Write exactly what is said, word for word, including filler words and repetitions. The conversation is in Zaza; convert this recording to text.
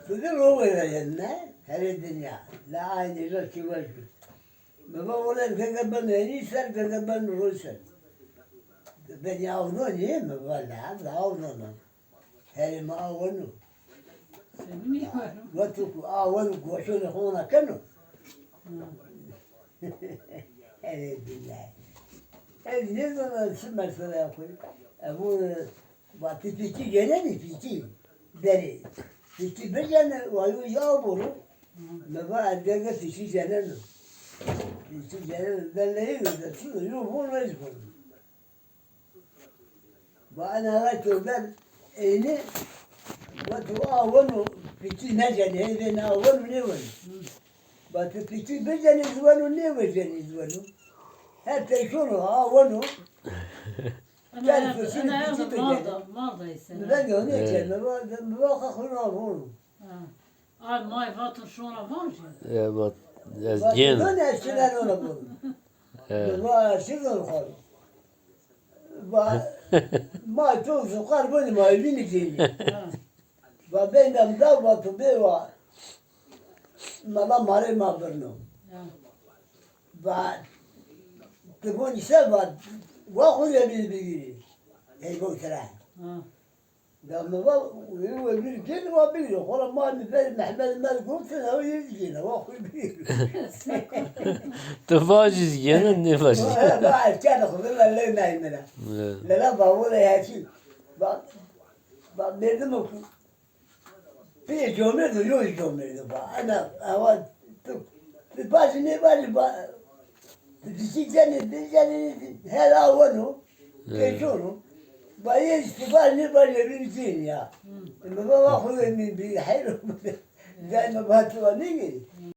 Kudir o were yenme, herê dinya. La aynı raki wajbu. Mi va oler gege ben eni ser, gege ben roy ser. Ben ya onu niye mi va la, la onu no. Herê mi awenu. Wexto ku awenu goşonê xo na keno. Herê dinya. Ez nêzana çi mesela xo. Evo Va ti pîtî cenenî pîtî. Berê. Pîtî bicene, wa yo ya boro. Mi va ez gege pîtî ceneno. Pîtî ceneno. Belleyî de tu yo boro ez boro. Va ena ra to ber eyni. Va tu a weno pîtî necenî. Heyvên a weno nêweno. Va tu pîtî bicenî zî weno nêwecenî zî weno. Her peyşono a weno. Ena ya, ena ya mal da, mal da ise. Mi vengê honê ke, mi va, mi va xa xo ra vonu. Ha. Ay, may vato şona van jî. E, vat, ez gên. Vat, ez şina ona vonu. E. Mi va, ez şina xo. Va, ma to zuqar voni ma evînî gênî. Ha. Va bendem da, va tu bê va. Mala marê ma birno. Ha. Va ti vonî se va, wa xo de bî bigîrî. Ey bo tira. Ha. Da mi va, wi wi bir gel va bigîrî. Xora ma mi ver Mehmet Mer gurtin ew yê gêne, wa xo bigîrî. Tu vajî gêne, nêvajî. Va, va, ez kene xo, va ley ney mi ra. Evet. Lela va, wele hekî. Va, va, merdim o. Pê comêrdo, yo comêrdo ba. Ena, awa, tu, tu bacî nêbacî ba, tu dişî cenî, dişî cenî, her a weno, pê cono. Ba yê tu bacî nêbacî evîn cîn ya. Mi baba xo de mi bi heyro. Dayma ba tu va nêgêrî.